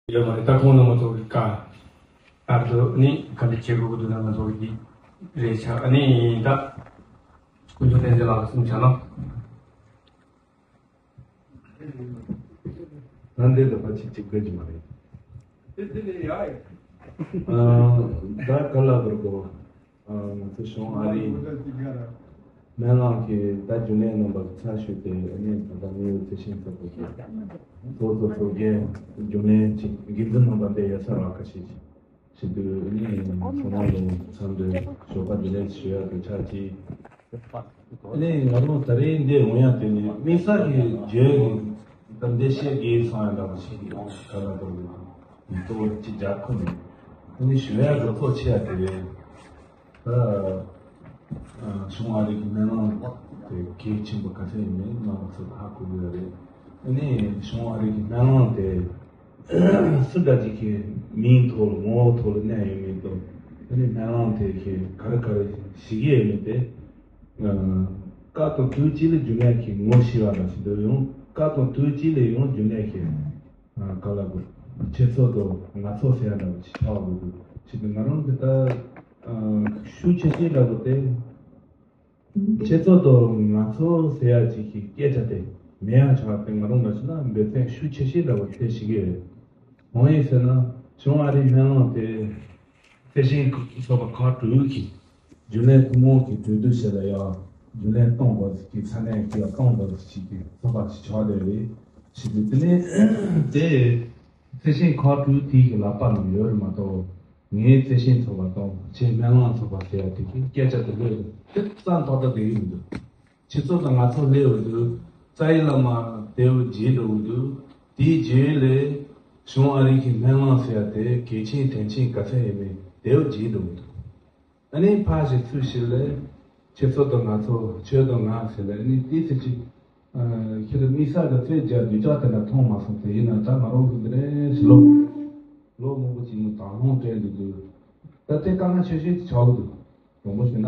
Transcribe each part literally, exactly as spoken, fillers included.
ཡོད་མ་རེད། ད་ཁོང་རྣམ་པ་ཚོ་གི་བཀའ་ལྟར་དུ་ནི་ག་འདྲ་བྱེད་དགོས་ཀྱི་འདུག་ན། ང་ཚོ་གི་འདི་རེད་ཆགས། ཨ་ནི་ད་དཀོན་མཆོག་བསྟན་འཛིན་ལགས་གསུང་བྱ་ལོ། ད་འདི་ལ་ཕ་ཆིག་ཅིག་དགོས་ཀྱི་མ་རེད། ད་ག་ལ་བར་གོ། ང་ཚོ་གཞུང་ཨ་རིའི་སྨན་བླངས་ཀྱི་ད་རྒྱུན་ལས་རྣམ་པ་ཚར་ཞུས་ཏེ། ཨ་ནི་ད་ལྟ་དངོས་ཡོད་བརྩེ་ཆེན་ཚོགས་པ་གི་ཚོགས་གཙོ་ཚོགས་རྒྱན་རྒྱུན་ལས་ཀྱི་འགན་འཛིན་རྣམ་པ་འདི་ཡ་ས་ར་ཁ་ཤས་ཤིག་ཞིག་ཏུ་ཨ་ནི་ཚོགས་ནང་ལ་འཚམས་འདྲི་ཞོགས་པ་རྒྱུན་ལས་ཞུ་ཡག་གི་ཆ་གཅིག་ཨ་ནི་ང་རང་ད་རེས་འདིར་འོང་ཡག་དེ་ནི་དམིགས་བསལ་གྱི་རྒྱུན་ད་འདི་བཤད་དགོས་བསམ་ཡག་འདྲ་པོ་ཞིག་གི་ག་ལ་བར་གི་གཙོ་བོ་གཅིག་རྒྱག་ཁོ་ནས་ཨ་ནི་ཞུ་ཡག་གི་ཐོག་ཆེ་ཡག་དེ་རེད། ད་གཞུང་ཨ་རི་གི་སྨན་བླངས་དེ་གལ་ཆེན་པོ་ག་ཚད་ཡིན་མིན་རྣམ་པ་ཚོ་ཧ་གོ་གི་ཡོད་རེད། ཨ་ནི་གཞུང་ཨ་རི་གི་སྨན་བླངས་དེ་སུ་འདྲ་ཅིག་གི་མིང་ཐོག་ལ་ངོ་བོ་ཐོག་ལ་གནས་ཡོད་མེད་དང་། ཨ་ནི་སྨན་བླངས་དེ་གི་ག་རེ་ག་རེ་ཞིག་ཡོད་མེད་དེ། སྐབས་དང་དུས་གཅིག་ལ་རྒྱུན་ལས་ཀྱི་ངོ་ཤེས་པ་འདྲ་ཞིག་འདུག་ཡང་སྐབས་དང་དུས་གཅིག་ལ་ཡང་རྒྱུན་ལས་ཀྱི་ག་ལ་དགོས། ཁྱེད་ཚོ་དང་ང་ཚོ་ཟེར་ཡ་འདྲ་བོ་ཞིག་ཆགས་དགོས་འདུག་ཞེས་ང་རང་གི་ད་ཤུགས་ཆེ་ཤོས་འདྲ་བོ་དེ། ཁྱེད་ཚོ་དང་ང་ཚོ་ཟེར་ཡ་ཅིག་གི་སྐད་ཆ་དེ་མེད་ཡ་ཆགས་ཏེ། ང་རང་འདྲ་བྱས་ན་འབད་བརྩོན་ཤུགས་ཆེ་ཤོས་འདྲ་བོ་དེ་བྱེད་ཀྱི་ཡོད། གང་ཡིན་ཟེར་ན་གཞུང་ཨ་རིའི་སྨན་བླངས་དེ་རྩི་ཤིང་ཚོགས་པ་ཁག་དྲུག་གི་རྒྱུན་ལས་ཐུན་མོང་གི་གྲོས་བསྡུར་བྱས་ལ་ཡང་རྒྱུན་ལས་སྟོང་པ་ཞིག་གི་ས་གནས་ཀྱི་སྟོང་པ་ཞིག་གི་ཚོགས་པ་ཞིག་ཆགས་བསྡད་རེད། ཞེས་པའི་དེ་ནས་དེ་རྩི་ཤིང་ཁག་དྲུག་དེའི་གི་ལག་པ་ནང་ཡོད་རེད་མ་གཏོགས། ངའི་རྩི་ཤིང་ཚོགས་པ་དང་ཁྱེད་སྨན་བླངས་ཚོགས་པ་ཟེར་ཡ་དེ་གི་སྐད་ཆ་དེ་ལོས་དེ་རྩ་ཏག་ཏག་དེ་ཡིན་འདུག་ཁྱེད་ཚོ་དང་ང་ཚོ་སླེབས་འོང་དུས་རྩ་བའི་བླ་མ་དེའུ་རྗེས་འགྲོ་འོང་དུས། དེའི་རྗེས་ལས་གཞུང་ཨ་རི་གི་སྨན་བླངས་ཟེར་ཡ་དེ་གལ་ཆེན་དོན་ཆེན་ག་ཚད་ཡིན་མིན་དེའུ་རྗེས་འགྲོ་འོང་དུས། ཨ་ནི་ཕར་ཞིག་ཚུར་ཞིག་ལས་ཁྱེད་ཚོ་དང་ང་ཚོ་ཁྱོད་དང་ང་ཟེར་ལས་ཨ་ནི་དེའི་ཚེ་གཅིག་ཁྱེད་དམིགས་བསལ་གྱི་ཚོས་རྒྱ་སྡུག་ཅག་དེ་འདྲ་མཐོང་མ་སོང་། དེ་ཡིན་ན་ད་ང་རང་གི་འདི་རེད་ཟེར་ལོ། ལོ་མང་པོ་ཅིག་ནས་དང་ལྷོང་སྤྲད་འདུག་འདུག་ད་དེ་དཀའ་ངལ་ཆེ་ཤོས་དེ་ཆགས་འདུག་དྲང་པོ་བཤད་ན།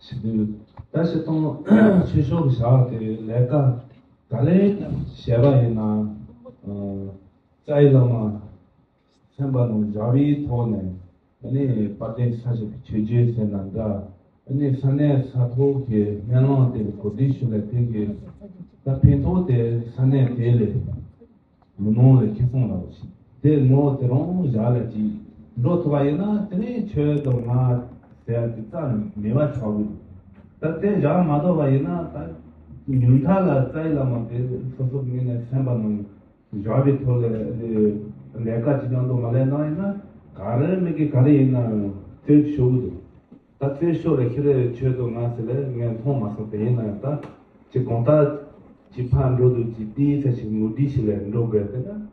ཞེས་དུས་ད་ཞེ་སྟོང་ཆོས་ཕྱོགས་ཀྱི་བྱ་བ་དེ་ལས་ཀ་ག་ལེ་བྱས་པ་ཡིན་ན། རྩ་བའི་བླ་མ་མཚན་པ་རྣམས་བཞག་པའི་ཐོག་ནས་ཨ་ནི་དཔལ་ལྡན་ས་སྐྱ་པའི་ཆོས་བརྒྱུད་ཟེར་ན་འདྲ། ཨ་ནི་ས་གནས་ས་ཐོག་གི་སྨན་བླངས་དེ་གོ་སྒྲིག་ཞུ་ལ་དེ་གི་ད་ཕན་ཐོགས་དེ་ས་གནས་དེ་ལས་མི་ནང་ལ་ཁེ་བཟང་ལ་ཞིག་དེ་ངོ་དེ་རང་བཞག་ལ་ཅིག་འགྲོ་ཐུབ་པ་ཡིན་ན། དེ་ནས་ཁྱོད་དང་ང་ཟེར་ཡ་དེ་རྩ་མེད་པ་ཆགས་དགོས། ད་དེ་བཞག་མ་ཐུབ་པ་ཡིན་ན་ད་ཉུང་མཐའ་ལ་རྩ་བའི་བླ་མ་དེ་སོ་སོ་ངོས་ནས་མཚན་པ་རྣམས་བཞག་པའི་ཐོག་ལ་ལས་ཀ་ཅིག་མཉམ་དུ་མ་ལས་གནང་ཡིན་ན། ག་རེ་མི་དགེ་ག་རེ་ཡིན་ན་ཡང་ཐོས་ཤོར་གི་འདུག་ད་ཐོས་ཤོར་ལ་ཁྱེད་རེ་ཆོས་དང་ང་ཟེར་ལས་ངས་མཐོང་མ་སོང་། དེ་ཡིན་ན་ཡང་ད་ཅིག་གང་ལྟར་ཅིག་ཕར་འགྲོ་དུས་ཅིག་དེའི་ཚེ་ཞིག་ངོ་སྒྲིག་ཞིག་ལས་འགྲོ་དགོས། དེ་ན་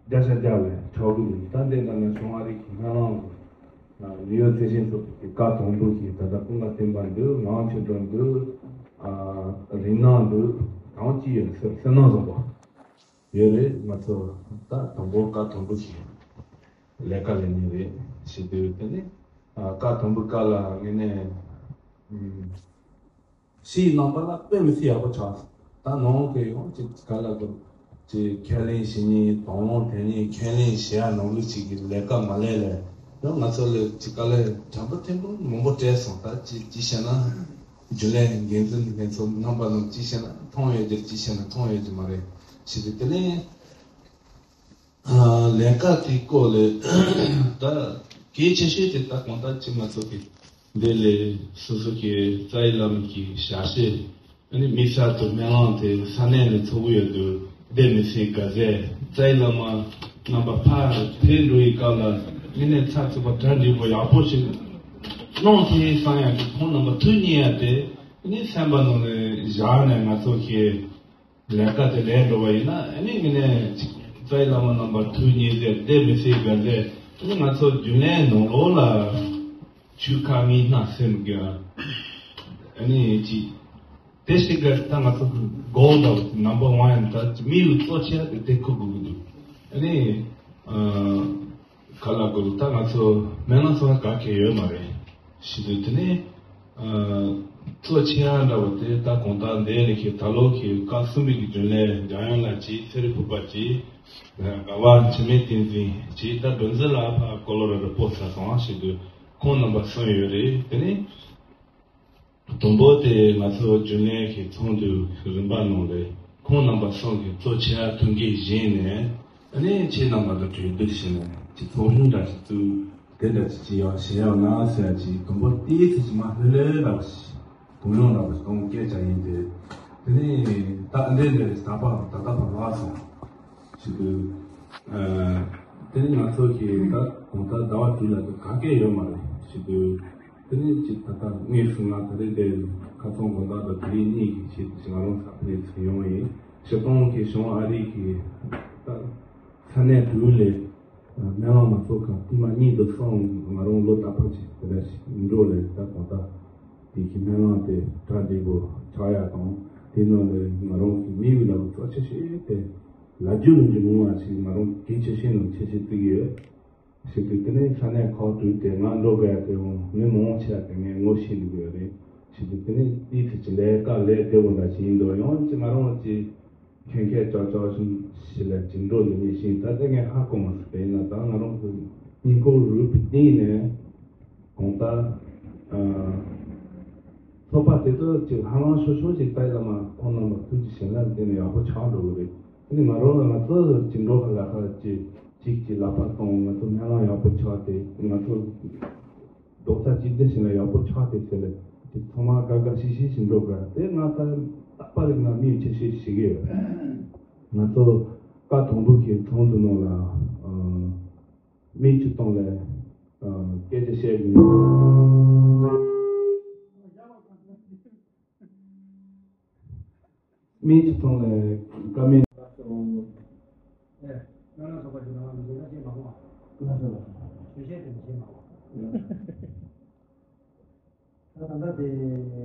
བརྒྱ་ཆ་བརྒྱ་ལས་ཆོག་གི་འདུག་ད་འདི་ན་ན་གཞུང་ཨ་རི་གི་སྨན་བླངས་ནིའུ་ཡོག་རྩི་ཤིང་ཚོགས་པའི་བཀའ་དང་པོ་གི་ད་ལྟ་ཀུན་དགའ་བསྟན་པ་འདུག་ངག་དབང་ཆོས་གྲགས་འདུག་རིག་སྣང་འདུག་གང་ཅི་ཡོད་ཟེར་སེམས་ནང་བཟང་པོ། ཡོད་རེད། ང་ཚོ་ད་དང་པོ་བཀའ་དང་པོ་ཞིག་ལས་ཀ་ལས་ནི་རེད་ཞེས་དུས་དེ་ནི་བཀའ་དང་པོའི་བཀའ་ལ་ངས་ནས་ཕྱིའི་རྣམ་པ་ལ་དཔེ་མི་སྲིད་ཡག་པོ་ཆགས། ད་ནང་གི་ཡོང་ཅིག་ག་ལ་དུ་ཅིག་ཁས་ལེན་བྱེད་ཉིན་དང་བླངས་དེ་ཉིན་ཁས་ལེན་བྱེད་ཡ་ནང་ལུགས་ཅིག་གི་ལས་ཀ་མ་ལས་ལས་ཡང་ང་ཚོ་ལས་ཅིག་ག་ལས་དྲན་པ་ཐེངས་པོ་མང་པོ་སྤྲད་སོང་། ད་ཅི་ཅི་བྱས་ན་རྒྱུན་ལས་འགན་འཛིན་ལྷན་ཚོགས་རྣམ་པ་རྣམས་ཅི་བྱས་ན་མཐོང་ཡོད་རྒྱུ་ཅི་བྱས་ན་མཐོང་ཡོད་རྒྱུ་མ་རེད་ཞེས་དུས་དེ་ནས། ལས་ཀ་དེའི་སྐོར་ལས་ད་གལ་ཆེ་ཤོས་དེ་ད་གང་ལྟར་ཅི་ང་ཚོ་གི་འདི་ལས་སོ་སོ་གི་རྩ་བའི་བླ་མ་གི་ཞལ་བཞེས་ཨ་ནི་དམིགས་བསལ་དུ་སྨན་བླངས་དེ་ས་གནས་ལ་ཚོགས་ཡོད་དུས་བསྡད་མི་སྲིད་ག་ཟེར། རྩ་བའི་བླ་མ་རྣམ་པ་ཕར་ཕེབས་འགྲོ་ཡི་སྐབས་ལ་ངེད་ནས་ཚ་ཚུད་པ་གྲ་འགྲིག་པོ་ཡག་པོ་ཞིག་གནང་ཐུབ་ཡིན་བསམ་ཡག་གི་ཁོང་རྣམ་པ་ཐུགས་མཉེས་ཡ་དེ་ཨ་ནི་སེམས་པ་ནང་ནས་བཞག་ནས་ང་ཚོ་གི་ལས་ཀ་དེ་ལས་འགྲོ་བ་ཡིན་ན་ཨ་ནི་ངེད་ནས་རྩ་བའི་བླ་མ་རྣམ་པ་ཐུགས་མཉེས་ཟེར་བསྡད་མི་སྲིད་ག་ཟེར། ཨ་ནི་ང་ཚོ་རྒྱུན་ལས་ནང་ལོགས་ལ་ཆུ་ཁ་མི་སྣ་སེམས་དགོས། ཨ་ནི་ཅི་དེ་ཞིག་ག་ད་ང་ཚོ་གོལ་དང་ནམ་བར་ཝན་ད་མི་ཡི་གཙོ་ཆེ་དེ་དེ་ཁུག་དགོས་ཀྱི་འདུག་ཨ་ནི་ག་ལ་དགོས་ད་ང་ཚོ་སྨན་བླངས་སོགས་ག་གེ་ཡོད་མ་རེད། ཞེས་དུས་དེ་ནས་གཙོ་ཆེ་ཡང་འདྲ་བོ་དེ་ད་གོང་ལྟར་འདས་ལས་ཀྱི་ད་ལོ་གི་བཀའ་གསུམ་པའི་གི་རྒྱུན་ལས་འཇམ་དབྱངས་ལགས་ཀྱིས་ཚེ་རིང་ཕུར་པ་གྱིས་ དགའ་བ་འཆི་མེད་བསྟན་འཛིན་གྱིས་ད་བདུན་ཚོད་ལ་ཕ་ཀོ་ལོ་ར་རི་པོ་ས་སོང་ཞེས་དུས་ཁོང་རྣམ་པ་གསུངས་ཡོད་རེད། དེ་ནས་དང་པོ་དེ་ང་ཚོ་རྒྱུན་ལས་ཀྱི་ཚོགས་འདུ་རིམ་པ་ནང་ལས་ཁོང་རྣམ་པ་གསུམ་གྱིས་གཙོ་ཆེ་བ་ཐུགས་འགན་བཞེས་ནས། ཨ་ནི་ཁྱེད་རྣམ་པ་དང་གྲོས་བསྡུར་བྱས་ནས་ཀྱི་ཚོགས་ཆུང་འདྲ་ཞིག་བཙུགས། དེ་འདྲ་ཅིག་ཅིག་ཡང་བྱེད་ཡོད་ན་ཟེར་ཡ་ཅིག་དང་པོ་དེའི་ཚེ་ཅིག་མ་ལྷོད་ལྷོད་འདྲ་བ་ཞིག་གུ་ཡངས་འདྲ་བ་ཞིག་གཏོང་སྐད་ཆ་ཡིན་ཏེ། དེ་ནས་ད་ཨ་འདྲས་འདྲས་ད་པ་ད་ལྟ་བར་ལགས་སོང་ཞུ་དུས། ཨ་དེ་ནས་ང་ཚོ་གིས་ད་གང་ལྟར་ཟླ་བ་དྲུག་ལ་དུ་ག་གེ་ཡོད་མ་རེད་ཞུ་དུས། དེ་ནས་ཅིག་ད་ལྟ་དངོས་སུ་ང་ད་རེས་དེ་ཁ་སང་དགོང་དག་དང་དེ་རིང་གཉིས་ཀྱི་ཆེད་དུ་ང་རང་ཚ་ཕེབས་ཡོང་ཡིན། སྤྱིར་བཏང་གི་བྱུང་ཨ་རི་གི་ད་ས་གནས་དྲུག་ལས་སྨན་བླ་མ་ཚོ་ཁག་དེ་མ་གཉིས་དུ་སོང་། ང་རང་ལོ་རྟག་པར་ཅིག་དེ་འདྲ་ཞིག་འགྲོ་ལས་ད་གང་ལྟར་དེ་གི་སྨན་བླ་དེ་གྲ་སྒྲིག་པོ་ཆགས་ཡ་དང་། དེ་ནང་ལས་ང་རང་གི་མི་ཡུལ་ལ་གཙོ་ཆེ་ཤོས་དེ་ལ་རྒྱུ་ལ་འགྲོ་མྱོང་བ་ཞིག་ང་རང་གལ་ཆེ་ཤོས་ནང་ཆེ་ཤོས་བརྩི་གི་ཡོད། ཞེས་དུས་དེ་ནས་ས་གནས་ཁག་དྲུག་དེ་ང་འགྲོ་དགོས་ཡ་དེ་འོང་མི་མང་ཆེ་བ་དེ་ངས་ངོ་ཤེས་འདུག་ཡོད་རེད། ཞེས་དུས་དེ་ནས་དེའི་ཚེ་ཅི་ལས་ཀ་ལས་དེ་བོ་འདྲ་ཞིག་ཡིན་འདུག་ཡང་ཅི་ང་རང་ཅི་ཁྱོད་ཁྱེད་ཅག་ཅག་བཞིན་ཞིག་ལ་ཅི་འགྲོ་འདུག་ངེས་ཤིང་ད་ལྟ་ངས་ཧ་གོ་མ་སོང་། དེ་ཡིན་ན་ད་ང་རང་གི་ཉིན་གུང་རུ་བི་སྟེང་ནས་གང་ལྟར་ཚོགས་པ་དེ་ཚོ་ཅིག་ཧ་ལམ་ཤོར་ཤོར་ཅིག་ལྟ་ཡི་ལ་མ་ཁོང་རྣམ་པ་ཐུགས་ཀྱི་བྱིན་རླབས་བརྟེན་ནས་ཡག་པོ་ཆགས་འགྲོ་གི་རེད། དེ་ནི་ང་རང་ལ་ང་ཚོ་ཅི་འགྲོ་ག་ལ་ཧ་ཅི་ཅིག་ཅིག་ལག་པ་གཏོང་། ང་ཚོ་སྨན་བླ་ཡག་པོ་ཆགས་ཏེ་ང་ཚོ་རྡོག་རྩ་གཅིག་སྒྲིལ་བྱས་ན་ཡག་པོ་ཆགས་ཏེ་ཟེར་ལེ། དེ་ཚང་མ་དགའ་དགའ་ཤིག་ཤིག་ཅིག་འགྲོ་དགོས་དེ་ང་ད་རྟག་པར་ང་མིའི་ཆེ་ཤོས་ཤིག་ཡོད། ང་ཚོ་བཀའ་དང་པོ་གི་ཚོགས་འདུ་ནང་ལ་མི་བཅུ་སྟོང་ལ་སྐད་ཆ་བཤད་དགོས། མི་གཅིག་ཚང་ལ་བཀའ་མོལ། ད་ད་ལྟ་དེ་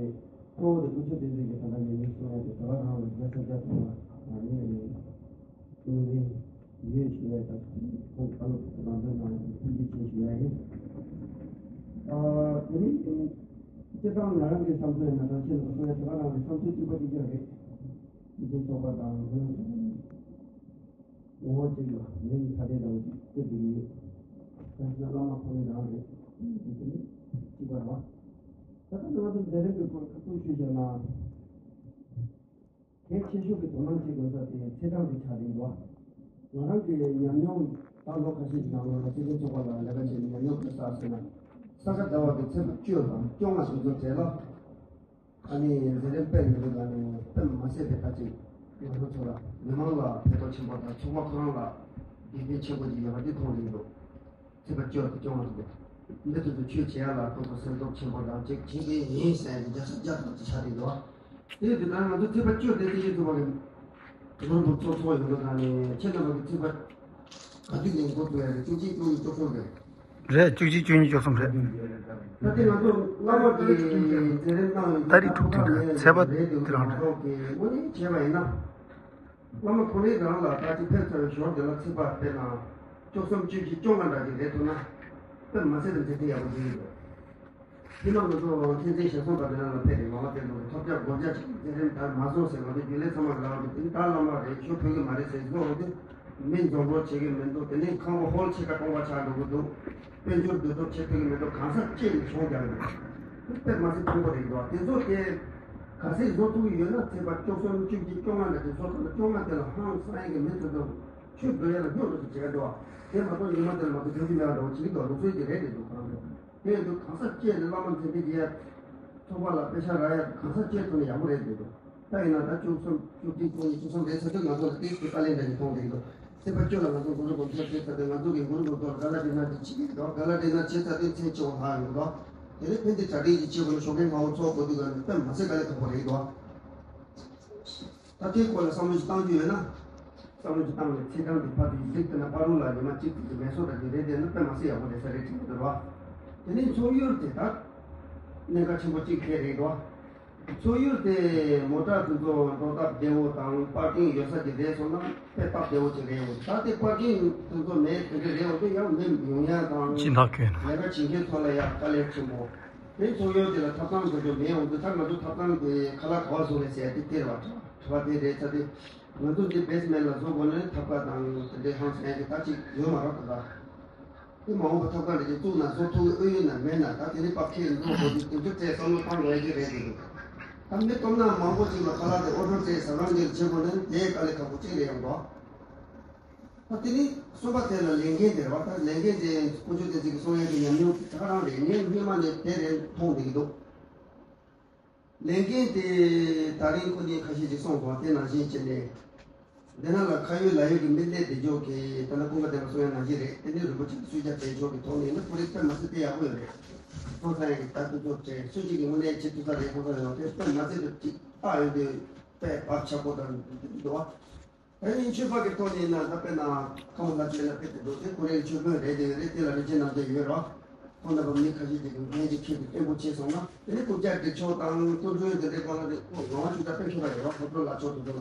གཙོ་བོ་དེ་དཀོན་མཆོག་ལྡན་འདས་ཀྱི་ད་ལྟ་ཉམས་ལེན་གསུང་ཡ་དེ་དེ་བ་རང་ལ་རྒྱ་ས་རྒྱ་ཐོག་ལ་ནས་ནས་གསུང་རིན་ཡོད་ཞུ་ཡ་དང་ཁོང་ཁ་ལོ་དེ་རང་དོན་ནང་ཐུགས་རྗེ་ཆེ་ཞུ་ཡ་ཡིན། དེ་རིང་སྤྱིར་བཏང་ང་རང་གི་བསམ་ཚུལ་ཡིན་ན་ད་ཁྱེད་ལ་གསུང་ཡ་དེ་བ་རང་གི་བསམ་ཚུལ་གཅིག་པ་གཅིག་རྐྱང་རེད། སྤྱི་ཚོགས་པ་དང་། ངོ་བོ་གཅིག་ལ་མི་ཡི་ཁ་བརྡའི་ནང་གཅིག་སྟེར་དགོས་ཡོད། ད་ཕྱིན་བླ་མ་ཁོ་ནའི་ནང་རེད། དེ་ནི་གཅིག་པ་རེད་བ། ད་ལྟ་ང་ཚོ་མཛད་རིམ་གྱི་སྐོར་ཁ་ཐུག་ཞུས་བཞག་ན། གལ་ཆེ་ཤོས་ཀྱི་དོ་སྣང་བྱེད་དགོས་ས་དེ་ཚེས་གྲངས་དེ་ཆགས་བསྡད་འདུག་ང་རང་གི་ཉམས་མྱོང་ད་ལོ་ཁ་ཤས་ཀྱི་ནང་ལོགས་ལ་སྤྱི་ཚོགས་ཚོགས་པ་ལ་ལས་ཀ་བྱས་ནས་ཉམས་མྱོང་གི་ས་ཟེར་ན། ས་ག་ཟླ་བ་གི་ཚེས་པ་བཅུ་དང་བཅོ་ལྔ་སོ་སོ་གྲས་ལ། ཨ་ནི་མཛད་རིམ་སྤེལ་ཡོད་པའི་ནང་ནས་དཔེ་མ་སྲིད་པའི་ཁ་ཅིག་ང་ཚོ་ཚོ་ལ་མི་མང་ལ་ཕན་ཐོགས་ཆེན་པོ་དང་ཚོགས་པ་ཁོ་རང་ལ་དགེ་ཕན་ཆེན་པོ་ཅིག་ཡོད་པ་འདི་མཐོང་གི་འདུག་ཚེས་པ་བཅུ་དང་བཅོ་ལྔ་དེ་འདི་ཚོ་ཚོ་ཆོས་བྱེད་ཡ་ལ་ཁོ་ཚོ་སེམས་སྟོབས་ཆེན་པོ་དང་ཅིག་བྱེད་ཀྱི་ཡིན་ཟེར་ཡ་དེ་རྒྱལ་ས་རྒྱ་ཐག་ཏུ་ཆགས་བསྡད་འདུག་དེ་དུས་ད་ང་ཚོ་ཚེས་པ་བཅུ་དེ་དེ་ཡིན་ཐུབ་པ་གི་ལོ་འདུག་ཚོགས་ཚོགས་ཡོང་འདུག་ད་ནི་ཁྱེད་རྣམ་པ་གི་ཚེས་པ་ག་དུས་ནས་འགོ་ཚུགས་ཡ་རེད། བཅུ་གཅིག་བཅུ་གཉིས་བཅུ་གསུམ་རེད། རེད། བཅུ་གཅིག་བཅུ་གཉིས་བཅུ་གསུམ་རེད། ད་ལྟ་ང་ཚོ་བླ་མ་གི་མཛད་རིམ་གནང་བའི་ཏ་རིག་དྲུག་དེ་རེད། ཚེས་པ་རེད་འདུག་དེ་རང་རེད། དངོས་གནས་བྱས་པ་ཡིན་ན། བླ་མ་ཁོ་རའི་རང་ལ་ད་ཅིག་ཕེབས་ཚར་བའི་ཞོར་དེ་ལ་ཚེས་པ་དཔེར་ན་བཅུ་གསུམ་བཅུ་བཞི་བཅོ་ལྔ་འདྲ་ཅིག་རེད་ཐུབ་ན་དཔེ་མ་སྲིད་དུ་མཛད་འཕྲིན་ཡག་པོ་ཞིག་ཡིན་འདུག་དེ་ནང་ང་ཚོ་མཁྱེན་བརྩེ་ཞལ་གསུང་དང་དེ་ནང་ལ་ཕེབས་ཏེ་ངོ་མ་བསྟན་འདུག་ཐོབ་རྒྱག་སྒོ་རྒྱག་ཅིག་མཛད་རིམ་ད་མ་སོང་ཟེར་ང་ཚོ་རྒྱུན་ལས་ཚང་མ་གི་ལབ་འདུག་དེ་ནི་ད་བླ་མ་རེད་ཤོག་ཕེབས་གི་མ་རེད་ཟེར་གི་འདུག་འོ་དེ་མི་འཛོམས་རོགས་བྱེད་གི་མི་འདུག་དེ་ནས་ཁང་པ་ཧོལ་ཕྱེད་ཀ་སྟོང་པ་ཆགས་འགྲོ་གི་འདུག་དཔལ་འབྱོར་དུས་ཐོག་ཆེ་ཐུག་གི་མི་འདུག་གང་ས་ཅི་ལ་ཆུང་རྒྱག་གི་འདུག་དཔེ་མ་སྲིད་ཕུང་པོ་རེད་འདུག་དེ་ཚོ་དེ་ག་ཚད་བཟོ་ཐུབ་ཀྱི་ཡོད་ན་ཚེས་པ་བཅུ་གསུམ་བཅུ་བཞི་བཅོ་ལྔ་འདྲ་དེ་ཚོ་ཚང་མ་བཅོ་ལྔ་དེ་ལ་ཧང་སང་ཡིན་གི་མི་ཚོ་ཚོ་ཆུ་འདོད་ཡ་ལ་སྙོབ་རུ་བྱེད་ཀྱི་འདུག་དེ་མ་གཏོགས་ཉི་མ་དེ་ལ་མ་གཏོགས་དོན་གྱི་མེད་པ་འདྲ་བོ་བྱེད་ཀྱི་འདུག་ལུགས་སྲོལ་གྱི་རེད་དེ་འདུག་ཁོ་རང་ཚོ་དེ་ཡིན་དུས་གང་ས་ཅི་ལ་བླ་མ་མཛད་འཕྲིན་རྒྱས་ཚོགས་པ་ལ་དཔེ་ཆ་རག་ཡ་གང་ས་ཅི་ཐོན་ན་ཡག་པོ་རེད་དེ་འདུག་ད་ཡིན་ན་ད་བཅུ་གསུམ་བཅུ་གཅིག་བཅུ་གཉིས་བཅུ་གསུམ་རེད་ཟེར་དུས་ང་ཚོ་ལ་དེ་དེ་དཀའ་ལས་འདྲ་ཞིག་མཐོང་བསྡད་ཀྱི་འདུག་ཚེས་པ་བཅུ་ལ་ང་ཚོ་གུ་རུ་གོ་ཐོས་ཚེ་ཚ་དེ་ང་ཚོ་གི་གུ་རུ་གོ་ཐོས་ག་ལ་དྲན་ན་དེ་ཅི་ཡིན་འདུག་ག་ལ་དྲན་ན་ཚེ་ཚ་དེ་ཚེ་ཆེ་བ་ཧ་ཡོང་གི་འདུག་དེ་ནས་ཕན་བདེ་གྲ་སྒྲིག་ཅིག་བྱེད་དགོས་ན་ཞོགས་ཀའི་སྔ་བོ་ཚོགས་དགོས་དུས་ག་ནས་དཔེ་མ་ཚད་དཀའ་ལས་ཁག་པོ་རེད་འདུག་ད་དེའི་སྐོར་ལ་བསམ་བློ་ཞིག་བཏང་རྒྱུ་ཡོད་ན། བསམ་བློ་ཞིག་བཏང་ནས་ཚེས་གྲངས་དེ་ཕར་དུ་གཟིགས་ཐུབ་ན་པ་རུ་ལ་ཉི་མ་གཅིག་དེ་ཅིག་མེ་སོགས་དང་དེ་རེད་དེ་ན་དཔེ་མ་སྲིད་ཡག་པོ་རེད་ས་རེད་དྲན་གྱི་འདུག་ར། དེ་ནས་ཚོགས་ཡུལ་དེ་ད། གནད་འགག་ཆེན་པོ་གཅིག་དེ་རེད་དོ། ཚོགས་ཡུལ་དེ་མོ་ཊ་དེ་ཚོ་འགྲོ་སྟབས་བདེ་བོ་དང་པར་ཀིང་ཡོད་ས་ཅིག་རེད་སོང་ན་དཔེ་སྟབས་བདེ་བོ་ཅིག་རེད་འོ། ད་དེ་པར་ཀིང་དེ་ཚོ་མེད་དེ་འདྲ་རེད་འོ། དེ་ཡང་མི་ཡོང་ཡ་དང་སྦྱིན་བདག་ཁྱོན་ལས་ཀ་བྱེད་མཁན་ཚོ་ལ་ཡང་དཀའ་ལས་ཆེན་པོ། དེ་ཚོགས་ཡུལ་དེ་ལ་ཐབ་ཚང་དེ་ཚོ་མེད་འོ། དེ་ད་ང་ཚོ་ཐབ་ཚང་དེ་ཁ་ལག་ག་བ་བཟོ་རེད་ཟེར་ཡ་དེ་དེ་རེད་བ། གྲྭ་པ་དེ་རེད་ཚ་དེ། ང་ཚོ་འདི་བེ་སི་མེན་ལ་བཟོ་དགོས་ན་ཐབ་ཀ་དང་དེ་འདྲའི་ཧང་སང་གི་ད་ཅིག་ཡོད་མ་རེད་ད། དེ་མ་འོངས་པ་ཐབ་ཀ་འདྲ་ཅིག་བཙུགས་ན་བཟོ་ཐུབ་ཀྱི་ཨུ་ཡོད་ན་མེད་ན་ད་དེ་ནི་པག་ཁེ་འགྲོ་དགོས་དུས་དེ་ཚོ་བཙལ་བསམ་བློ་བཏང་དགོས་ཀྱི་རེད་དེ་འདུག་ད་མི་སྟོབས་ན་མང་པོ་ཅིག་ལ་ཁ་ལག་དེ་ཨོ་ཌར་བཙལ་ཟ་ཁང་གི་བྱེད་དགོས་ན་དེ་དཀའ་ལས་ཁག་པོ་ཅིག་རེད་ཡོང་འདུག་ད་དེ་ནི་གསུམ་པ་དེ་ལ་ལས་འགན་དེ་རེད་བ། ད་ལས་འགན་དེ་དཀོན་མཆོག་བསྟན་འཛིན་གྱིས་གསུང་ཡས་ཀྱི་ཉམས་མྱོང་དེ་ད་ག་རང་རེད། ངས་སྔོན་མ་ནས་དེ་རེད་མཐོང་བསྡད་ཀྱི་འདུག་ལས་འགན་དེ་ད་རིང་ཁོ་གཉིས་ཁ་ཤས་ཅིག་གསུངས་སོང་། དེ་ནང་བཞིན་བྱས་ནས་འདི་ན་ལ་ཁ་ཡོད་ལག་ཡོད་ཀྱི་མི་སླེབས་བསྡད་ཆོག་གི། ད་ལྟ་ཀུན་དགའ་བསྟན་པ་གསུང་ཡ་ནང་བཞིན་རེད། དེ་ནི་རིན་པོ་ཆེ་གི་སུས་ཀྱང་བསྟན་ཆོག་གི་ཐོག་ནས་ཡིན་ན་ཁོ་རེ་དཔེ་མ་སྲིད་དཔེ་ཡག་པོ་ཡོད་རེད། ཐོག་ཚང་ཡ་གི་ལྟ་ཐུབ་ཐུབ་བྱས་སུ་གཅིག་གི་དངོས་གནས་བྱེད་ཐུབ་ས་རེད། ཐོག་ཚང་ཡོད་དེ་དཔེ་མ་སྲིད་དུ་ཅིག་བཏགས་ཡོང་དུས་དཔེ་བབ་ཆགས་པོ་དང་འདུག་བ། ད་ཡིན་ཆོས་པ་གི་ཐོག་ནས་ཡིན་ན་ད་དཔེར་ན་ཁམས་ལྷ་ཆོས་ལ་ཕེབས་ཏེ་འདུག་དེ་ཁོ་རའི་ཆོས་དཔོན་རེད་དེ་རེད། དེ་ལ་རིན་ཆེན་རྣམ་རྒྱལ་ཡོད་རོགས། ཁོང་རྣམ་པ་མི་ཁ་ཤས་ཅིག་གིས་འགན་ཅིག་འཁྱེར་ཏེ་བརྟན་པོ་བྱས་སོང་ན་དེ་ནི་སྐུ་བཅར་འདྲི་ཆོག་དང་སྐུ་མགྲོན་དེ་འདྲའི་སྒང་ལ་དེ་ཁོ་ངག་དབང་ཆོས་གྲགས་དཔེ་མཁས་པ་ཡོད་རོགས། ཁོ་ཚོ་ལ་ཆོག་དེ་ཚོ་ལ་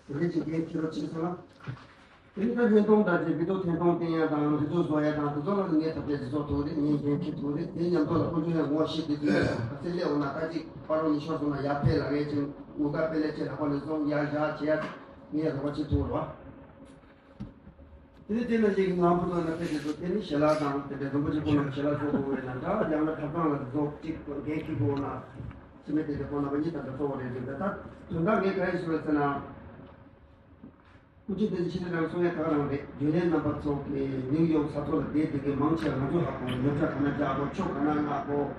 དེ་འདྲའི་ཅིག་འགན་འཁྱེར་རོགས་བྱས་སོང་ན། དེ་ནི་ད་བརྙན་ཐུང་འདྲ་ཅིག་བི་ཌི་ཡོ་ཐད་གཏོང་བསྟན་ཡ་དང་རི་ཚོགས་བཟོ་ཡ་དང་དེ་ཚོ་ལ་ངས་ཐབས་ཤེས་ཅིག་བཟོ་ཐུབ་རེད། ངས་འགན་འཁྱེར་ཐུབ་རེད། དེ་མཉམ་དུ་ལ་དཀོན་མཆོག་ཡང་ངོ་ཤེས་དེ་དུས་ག་ཚོད་སླེབས་འོང་ན་ད་ཅིག་སྤ་རོ་ཉི་ཤོར་སོང་ན་ཡར་ཕེབས་ལ་ངས་ཅིག་དངུལ་ཁང་དཔེ་ལེགས་ཆེ་ལག་པ་ནས་བཟུང་ཡར་བཞག་བྱེད་ཡ་ངས་རོགས་པ་བྱེད་ཐུབ་རོགས། དེ་ནས་དེ་ནང་བཞིན་གྱི་ང་བུ་དང་ན་ཕེབས་དེ་ཚོ་དེ་ནི་ཞལ་ལག་དང་དེ་འདྲའི་རིན་པོ་ཆེ་ཁོང་རྣམས་ཞལ་ལག་བཟོ་དགོས་པས་ན་འདྲ། ཡང་ན་ཐབ་ཚང་ལ་བཟོ་གཅིག་འགན་འཁྱེར་དགོས་ན་ཕྱི་མི་དེ་འདྲ་ཁོང་རྣམ་པ་གཉིས་དང་འདྲ་གཙོ་བོ་རེད་འདུག་ད་ད་དོན་དག་ངས་ག་རེ་ཞུ་རེད་ཟེར་ན། སྐུ་མཁྱེན་བསྟན་འཛིན་ཆོས་སྒྲོན་རང་གསུང་ཡ་ད་ག་རང་རེད། རྒྱུན་ལས་རྣམ་པ་ཚོ་གིས་ནིའུ་ཡོག་ས་ཐོག་ལ་བསྡད་དེ་གི་མང་ཆེ་བ་ང་ཚོ་ཧ་གོ། ཉོ་ཆ་ག་ན་རྒྱག་དགོས། ཆོ་ག་ན་མངགས་དགོས།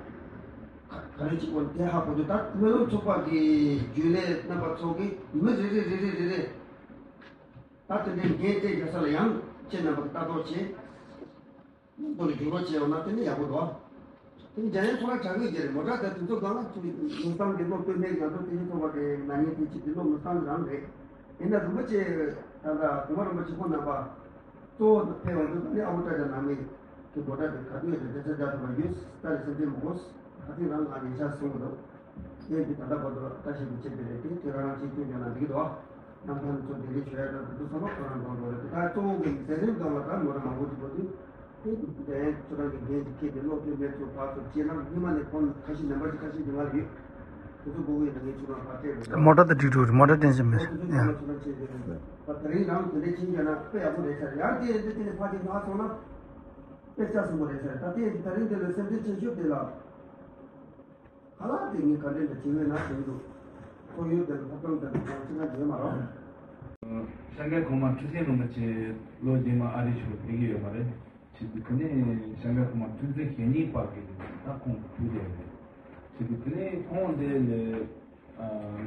ག་རེ་བྱེད་དགོས་དེ་ཧ་གོ་དུས་ད་སྨོན་ལམ་ཚོགས་པ་གི་རྒྱུན་ལས་རྣམ་པ་ཚོ་གིས་མི་རེ་རེ་རེ་རེ་རེ་རེ། ད་དེ་འདྲའི་འགན་དེ་རྒྱལ་ས་ལ་ཡང་ཁྱེད་རྣམ་པ་ལྟ་རྟོག་བྱེད། མཉམ་དུ་ལ་རྒྱུགས་རོགས་བྱས་ཡོང་ན་དེ་ནི་ཡག་པོ་འདུག་དེ་ནི་རྒྱ་ཡན་ཚོ་ལ་གྲགས་འགུལ་རྒྱག་རེད། མོ་ཊ་དེ་དུས་ཚོད་སྒང་ལ་ཚུར་ལུང་སྟངས་འདི་ལོ་སྟོད་སྨད་ང་ཚོ་དེ་བཞིན་ཚོགས་པ་གི་ན་ནིང་དེ་ཕྱི་དེ་ལོ་ལུང་སྟངས་རང་རེད། ཡིན་ན་རིན་པོ་ཆེ་ད་ལྟ་གོང་མ་རིན་པོ་ཆེ་ཁོང་རྣམ་པ་གཙོ་བོ་ཕེབས་ཡོང་དུས་ད་ནི་ཨ་ཁུ་ཀྲ་ཅ་ནང་མི་གི་མོ་ཊ་དེ་ག་དུས་ཡོད་དེ་དེ་ཚོ་རྒྱག་ཐུབ་པ་ཡོད། ད་ནི་སེམས་ཁྲལ་མི་དགོས། ད་ཐེངས་རང་ང་ཉེ་ཆར་གསུངས་འདུག་དེ་འདི་ད་ལྟ་བར་དུ་ལ་ལྟ་ཞིབ་ཀྱི་ཆེད་དུ་རེད་དེ་དེ་རང་རང་གཅིག་མཐུན་ཡོད་ན་འགྲིག་གི་འདུག་ནམ་མཁའ་ནས་ཚུར་ལྡེབས་རིས་ཞུ་ཡ་དང་དེ་ཚོ་ཚང་མ་ཁོ་རང་འདོན་དགོས་རེད། དེ་ག་གཙོ་བོ་གི་མི་ཚེ་རིང་སྒང་ལ་ད་མོ་རང་མང་པོ་ཅིག་འགྲོ་དུས་དེ་དུས་དེ་ཡང་ཁྱོད་རང་གི་འགན་ཅིག་འཁྱེར་ཏེ་སློབ་སྟོན་སླེབས་ཚུར་ཕར་ཚུར་བྱས་ན་སྔོན་མ་ནས་ཁོང་ཁ་ཤས་ནམ་པར་ཅིག་ཁ་ཤས་ཀྱི་ང་ལ་ཡོད། དེ་ཚོ་དགོས་ཀྱི་ཡོད་ན་ངས་ཁྱོད་རང་ཕར་སྤྲད་དགོས། མོ་ཊ་དེ་འགྲིག་འགྲོ་རེད། མོ་ཊ་ཏེན་ཤན་མེད། ཡ། ཁོ་ཚོ་ཚང་མ་ཁྱོད་རང་བྱས་དགོས་རེད། ད་དེ་རིང་རང་དེ་འདྲའི་ཕྱིན་བྱས་ན་དཔེ་ཡག་པོ་རེད་ཤག་ཡང་དེ་ཡང་དེ་དེ་ནས་ཕར་ཅིག་ལྷག་སོང་ན་དཔེ་ཆ་སོང་པོ་རེད་ཤག་ད་དེ་ཡང་དེ་ད་རིང་འདི་ལ་སེམས་ཁྲལ་ཆེ་ཤོས་དེ་ལ། ཁ་ལག་དེ་ངས་ག་འདྲས་ལ་བྱེད་འོས་ན་བྱེད་འདུག་ཁོར་ཡུག་དང་ལྷག་བསམ་དང་གང་ཅི་ང་བརྗེད་མ་རོགས། ཤར་རྒྱག་གོང་མ་ཁྲི་སེང་རིན་པོ་ཆེ་ལོ་རྗེས་མ་ཨ་རི་ཕྱོགས་ཕེབས་ཀྱི་ཡོད་མ་རེད། བྱེད་དུས་དེ་ནས་ཤར་རྒྱག་གོང་མ་ཁྲི་སེང་གཞེས་ནིང་པ་གི་ད་ཁོང་ཕེབས་ཀྱི་ཡོད་རེད། བྱེད་དུས་དེ་ནས་ཁོང་འདི་ལས་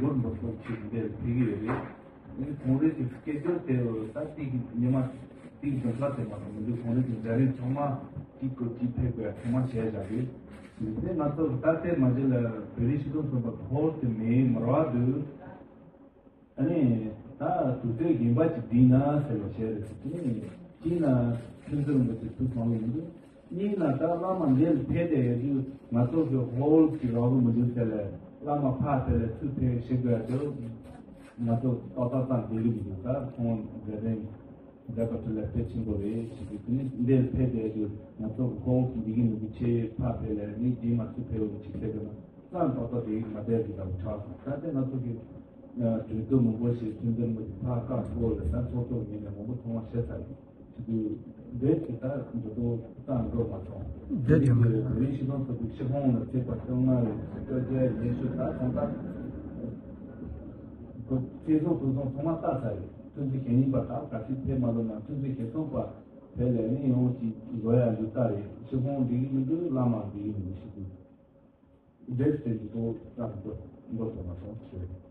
ལོ་འབབ་ཚོགས་ཆེད་འདིར་ཕེབས་ཀྱི་ཡོད་རེད། ཨ་ནི་ཁོང་རའི་གི་སྐད་ཅོར་དེ་ད་ཏིག་ཉི་མ་ཏིག་འཛིན་གྲྭ་དེ་མ་གཏོགས་མི་འདུག་ཁོང་རའི་གི་ཟླ་རིམ་ཚང་མ་གཅིག་གོ་གཅིག་ཕེབས་དགོས་ཚང་མ་བྱས་བཞག་རེད། དེ་ང་ཚོ་ད་ལྟའི་མ་གཞི་ལ་བོད་རིགས་སྤྱི་མཐུན་ཚོགས་པ་ཧོལ་དུ་མེད་མ་རེད་འདུག་ཨ་ནི་ད་དུས་ཚོད་རྒན་པ་ཅིག་བསྒྲིགས་ན་ཟེར་བ་བྱས་རེད། དེ་ནི་གཅིག་ན་ཁྲིམས་རྩོད་མི་ཚོས་ཐུགས་ཕངས་ཡོང་འདུག་གཉིས་ན་ད་བླ་མ་འདིར་ཕེབས་ཏེ་ཡོད་དུས་ང་ཚོ་གི་ཧོལ་གྱི་རོགས་རམ་མི་འདུག་ཟེར་ལས་བླ་མ་ཕར་ཕེབས་ལས་ཚུར་ཕེབས་ཤེས་དགོས་ཡ་དེ་ང་ཚོ་ཏག་ཏག་ཙམ་བསྡད་ཀྱི་མི་འདུག་ད་ཁོང་མཛད་རིམ་མཛད་པ་ཚོ་ལ་ཕལ་ཆེན་པོ་རེད་ཞེས་ཀྱི་དེ་ནི་འདིར་ཕེབས་ཏེ་ཡོད་དུས་ང་ཚོ་ཧོལ་གྱི་འདི་གི་མི་འདུག་ཆེ་ཕར་ཕེབས་ལས་ནི་རྗེས་མ་ཚུར་ཕེབས་འོང་ཅིག་ཟེར་གི་ན་ཙམ་ཏག་ཏག་དེ་མ་བསྡད་ཀྱི་འདྲ་བོ་ཆགས་སོང་། ད་ལྟ་ང་ཚོ་གི་གྲོས་ཚོགས་མང་པོ་ཞིག་མཐུན་སྒྲིལ་མི་འདུག་ཕར་བཀག་འགོག་ལས་ད་ཚོགས་གཙོ་ངོས་ནས་མང་པོ་ཚང་མ་བཤད་ཚར་ཡོད། ཅིག་འདོད་ཅིག་ད་འགྲོ་དོ་ཙམ་འགྲོ་མ་སོང་། འདོད་ཅིག་མ་རེད། མི་རིགས་སྤྱི་མཐུན་ཚོགས་པའི་སྤྱི་ཁོངས་ལ་ཚུད་པ་ཚང་མ་རེད། སྐྱོ་ཆས་ཉེས་སྤྱོད་ད་ཚང་ད་ཁོ་བཙན་བཟུང་ཕུད་བཟུང་ཚང་མ་བཏགས་ཚར་རེད། ཁྲིམས་རྩོད་གཞེས་ནིང་པ་ད་ག་ཚོད་ཕེབས་མ་ལོ་ན་ཁྲིམས་རྩོད་གཞིར་བཟུང་པ་ཕེབས་ལས་ནི་ཡོང་ཅིག་འགྲོ་ཡ་འདུག་ད་རེད། སྤྱི་ཁོངས་འགྲིག་གི་མི་འདུག་བླ་མ་འགྲིག་གི་མི་འདུག་ཞིག་འདུག་འདོད་ཅིག་འགྲོ་ཙམ་འགྲོ་འགྲོ་དོ་མ་སོང་ཞེས།